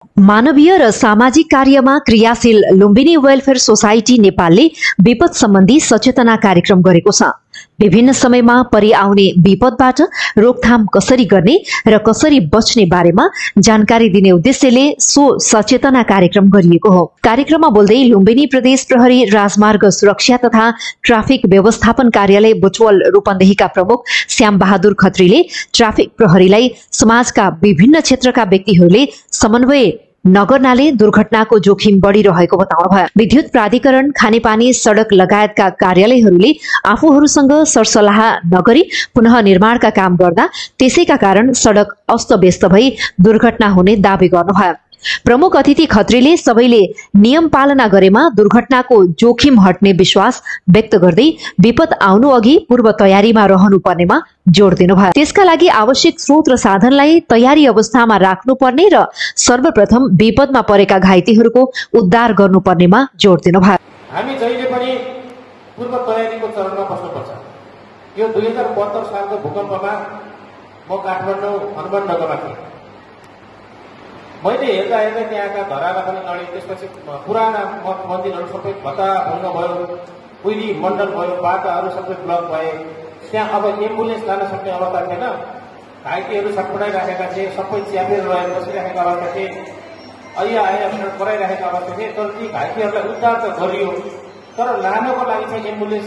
मानवीय र सामाजिक कार्यमा क्रियाशील लुम्बिनी वेलफेयर सोसाइटी नेपालले विपद सम्बन्धी सचेतना कार्यक्रम गरेको छ। विभिन्न समयमा परिआउने विपदबाट रोकथाम कसरी गर्ने र कसरी बच्ने बारेमा जानकारी दिने उद्देश्यले सो सचेतना कार्यक्रम गरिएको हो। कार्यक्रममा बोल्दै लुम्बिनी प्रदेश प्रहरी राजमार्ग सुरक्षा तथा ट्राफिक व्यवस्थापन कार्यालय बुटवल रूपन्देहीका प्रमुख श्याम बहादुर खत्रीले ट्राफिक प्रहरीलाई समाजका विभिन्न क्षेत्रका व्यक्तिहरूले समन्वय नगर्नाले दुर्घटनाको जोखिम बढिरहेको बताउनुभयो। विद्युत प्राधिकरण, खानेपानी, सडक लगायतका कार्यालयहरूले आफूहरूसँग सरसल्लाह नगरी पुनः निर्माणका काम गर्दा त्यसैका कारण सडक अस्तव्यस्त भई दुर्घटना हुने दावी गर्नुभयो। प्रमुख अतिथि खत्रीले सबैले नियम पालना गरेमा दुर्घटनाको जोखिम हट्ने विश्वास व्यक्त गर्दै विपद आउनु अघि पूर्व तयारीमा रहनु पर्नेमा जोड दिनुभयो। त्यसका लागि आवश्यक स्रोत र साधनलाई तयारी अवस्थामा राख्नुपर्ने र सर्वप्रथम विपदमा परेका घाइतेहरूको उद्धार गर्नुपर्नेमा जोड दिनुभयो। हामी जहिले पनि पूर्व तयारीको चरणमा बस्नुपर्छ। यो 2072 सालको भूकम्पमा म काठमाडौँ हनुमाननगरमा थिएँ। मैले हेर्दा त्यहाँका धराला पनि लडे, त्यसपछि पुराना मठ मन्दिरहरू सबै भत्ताभङ्ग भयो, उइली मण्डल भयो, बाटाहरू सबै ब्लक भए। त्यहाँ अब एम्बुलेन्स जान सक्ने अवस्था थिएन। घाइतेहरू छटपटाइराखेका थिए, सबै च्यापेर रहेर बसिरहेका अवस्था थिए, ऐया कराइरहेका अवस्था थिए। तर ती घाइतेहरूलाई उद्धार त गरियो, तर लानको लागि चाहिँ एम्बुलेन्स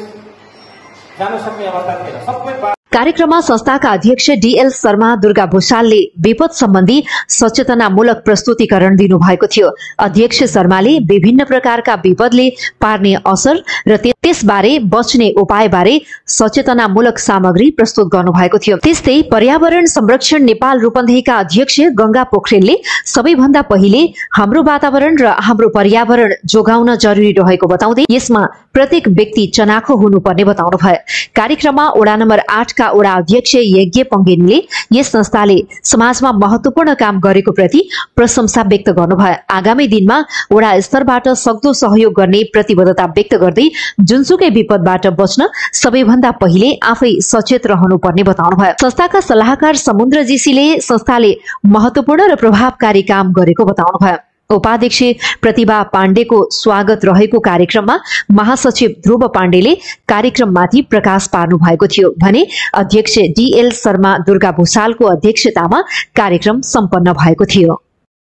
जान सक्ने अवस्था थिएन। सबै कार्यक्रममा संस्थाका अध्यक्ष डीएल शर्मा दुर्गा भूषालले विपद सम्बन्धी सचेतनामूलक प्रस्तुतिकरण दिनुभएको थियो। अध्यक्ष शर्माले विभिन्न प्रकारका विपदले पार्ने असर र त्यसबारे बच्ने उपायबारे सचेतनामूलक सामग्री प्रस्तुत गर्नुभएको थियो। त्यस्तै पर्यावरण संरक्षण नेपाल रूपन्देहीका अध्यक्ष गंगा पोखरेलले सबैभन्दा पहिले हाम्रो वातावरण र हाम्रो पर्यावरण जोगाउन जरुरी रहेको बताउँदै यसमा प्रत्येक व्यक्ति चनाखो हुनुपर्ने बताउनुभयो। कार्यक्रममा वडा नम्बर 8 का वडा अध्यक्ष यज्ञ पंगेनीले यस संस्थाले समाजमा महत्वपूर्ण काम गरेको प्रति प्रशंसा व्यक्त गर्नुभयो। आगामी दिनमा वडा स्तरबाट सक्दो सहयोग गर्ने प्रतिबद्धता व्यक्त गर्दै जुनसुकै विपदबाट बच्न सबैभन्दा पहिले आफै सचेत रहनुपर्ने बताउनुभयो। संस्थाका सल्लाहकार समुद्र जीसीले संस्थाले महत्वपूर्ण र प्रभावकारी काम गरेको बताउनुभयो। उपाध्यक्ष प्रतिभा पाण्डेको स्वागत रहेको कार्यक्रममा महासचिव ध्रुव पाण्डेले कार्यक्रममाथि प्रकाश पार्नु भएको थियो भने अध्यक्ष डीएल शर्मा दुर्गा भूषालको अध्यक्षतामा कार्यक्रम सम्पन्न भएको थियो।